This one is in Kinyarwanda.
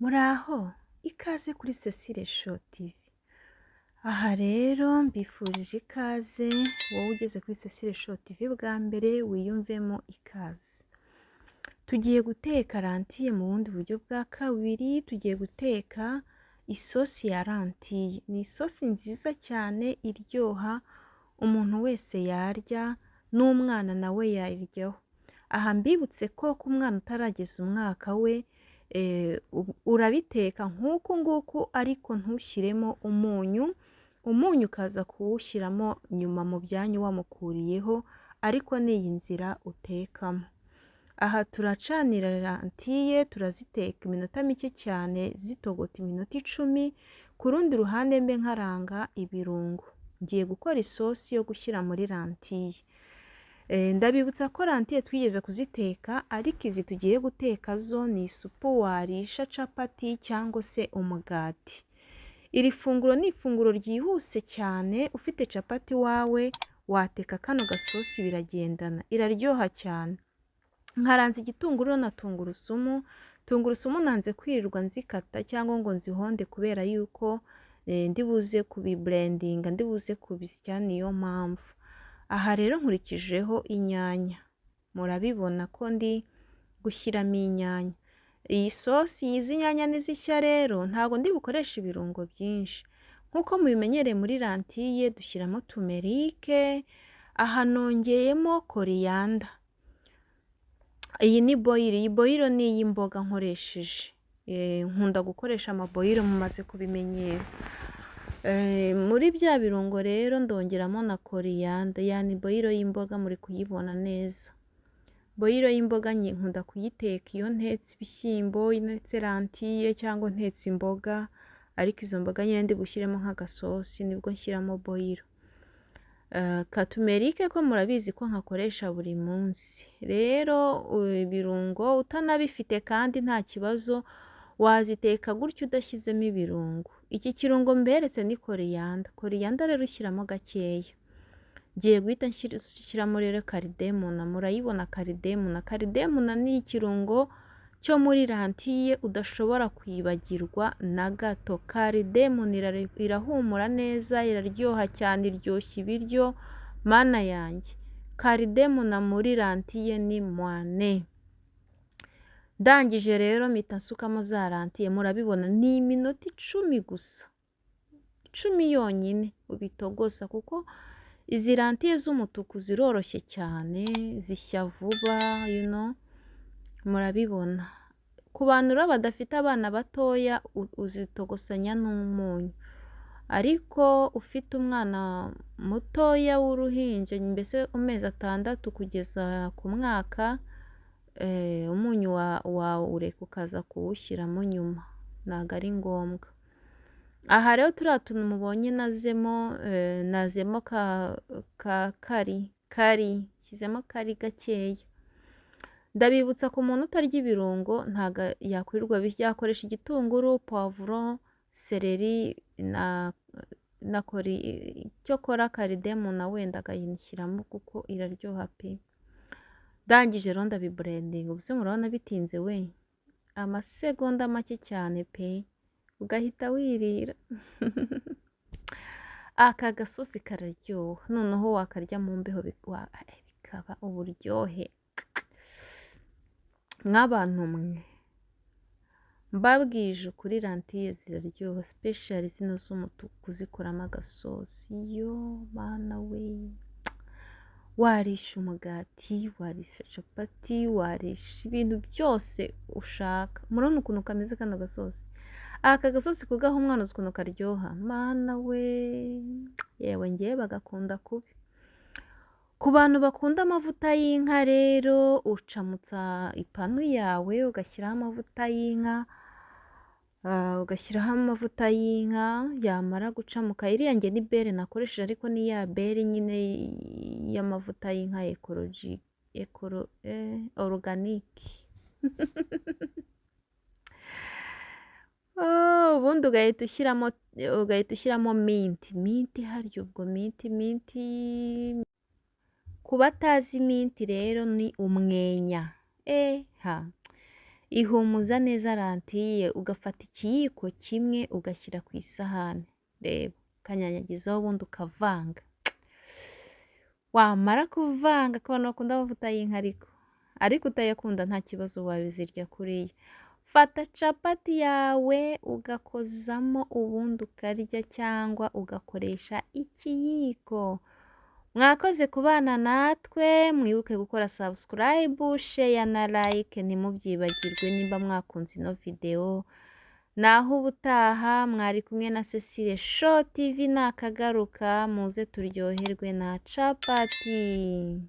Muraho, ikaze kuri Cecile Show TV. Aha rero mbifurije ikaze, wowe ugeze kuri Cecile Show TV bwa mbere wiyumvemo ikaze. Tugiye guteka lentille mu bundi buryo bwa kabiri, tugiye guteka isosi ya lentille. Ni isosi nziza cyane iryoha, umuntu wese yarya n'umwana nawe yayiryaho. Aha mbibutse ko ku mwana utarageza umwaka we urabiteka nk'uku nguku ariko ntushyiremo umunyu, umunyu ukaza kuwushyiramo nyuma mu byanyu wamukuriyeho, ariko ni iyi nzira utekamo. Aha turacanira lentille, turaziteka iminota mike cyane, zitogota iminota 10, ku rundi ruhande mbe nkaranga ibirungo. Ngiye gukora isosi yo gushyira muri lentille. Ndabibutsa ko lentille twigeze kuziteka, ariko izi tugiye guteka zo ni isupu warisha capati cyangwa se umugati. Iri funguro ni ifunguro ryihuse cyane, ufite capati iwawe wateka kano gasosi biragendana, iraryoha cyane. Nkaranze igitunguru na tungurusumu, tungurusumu nanze kwirirwa nzikata cyangwa ngo nzihonde kubera yuko ndibuze kubiblendinga, ndibuze kubisya, niyo mpamvu. Aha rero nkurikijeho inyanya, murabibona ko ndi gushyiramo inyanya. Iyi sosi izi nyanya nizishya rero ntabwo ndi bukoreshe ibirungo byinshi. Nk'uko mubimenyereye muri lentille dushyiramo turmeric, aha nongeyemo coriander. Iyi ni bouillon, iyi bouillon ni iy'imboga nkoresheje. Nkunda gukoresha amabouillon mumaze kubimenyera. Muri bya birungo rero ndongeramo na coriander, yani bouillon y'imboga muri kuyibona neza. Bouillon y'imboga nkunda kuyiteka iyo ntetse ibishyimbo, ntetse lentille cyangwa ntetse imboga, ariko izo mboga nyine ndi bushyiremo nk'agasosi nibwo nshyiramo bouillon. Katurmeric ko murabizi ko nkakoresha buri munsi. Rero ibirungo utanabifite kandi nta kibazo, waziteka gutyo udashyizemo ibirungo. Iki kirungo mberetse ni coriander. Coriander rero ushyiramo gakeya. Ngiye guhita nshyiramo rero cardamom, murayibona cardamom. Cardamom ni ikirungo cyo muri lentille udashobora kwibagirwa na gato. Cardamom irahumura neza, iraryoha cyane, iryoshya ibiryo, mana yanjye. Cardamom muri lentille ni mwane. Ndangije rero mpita nsukamo za lentille, murabibona ni iminota 10 gusa, 10 yonyine ubitogosa kuko izi lentille z'umutuku ziroroshye cyane, zishya vuba, murabibona. Ku bantu rero badafite abana batoya uzitogosanya n'umunyu, ariko ufite umwana mutoya w'uruhinja, mbese amezi 6 kugeza ku mwaka, umunyu wawureka ukaza kuwushyiramo nyuma, ntabwo ari ngombwa. Aha rero turiya tuntu mubonye nazemo, nazemo ka curry, curry, nshyizemo curry gakeya. Ndabibutsa ku muntu utarya ibirungo ntabwo yakwirirwa yakoresha igitunguru, poivron, céleri na curry, cyokora cardamom na wenda akayishyiramo kuko iraryoha pe. Ndangije rero ndabiblendinga, ubuse murabona bitinze we? Amasegonda make cyane pe, ugahita wirira. Aka gasosi kararyoha, noneho wakarya mu mbeho bikaba uburyohe. Mwabantu mwe, mbabwije ukuri lentille ziraryoha, especially zino z'umutuku kuzikoramo agasosi, yo mana we! Warisha umugati, warisha capati, warisha ibintu byose ushaka. Murabona ukuntu kameze kano gasosi? Aka gasosi kugaha umwana uzi ukuntu karyoha? Mana we! Yewe ngewe bagakunda kubi. Ku bantu bakunda amavuta y'inka rero, ucamutsa ipanu yawe ugashyiraho amavuta y'inka, ugashyiraho amavuta y'inka yamara gucamuka, iriya nge ni beurre nakoresheje ariko ni ya beurre nyine y'amavuta y'inka ecology, ecolo, organic. Ubundi ugahita ushyiramo mint, mint harya ubwo mint, mint, ku batazi mint rero ni umwenya, ha! Ihumuza neza lentille, ugafata ikiyiko kimwe ugashyira ku isahani, reba ukanyanyagizaho ubundi ukavanga. Wamara kuvanga, ku bantu bakunda amavuta y'inka ariko utayakunda nta kibazo wabizirya kuriya. Fata capati yawe ugakozamo ubundi ukarya cyangwa ugakoresha ikiyiko. Mwakoze kubana natwe, mwibuke gukora subscribe, share na like, ntimubyibagirwe nimba mwakunze ino videwo. Naho ubutaha mwari kumwe na Cecile Show TV, nakagaruka muze turyoherwe na capati.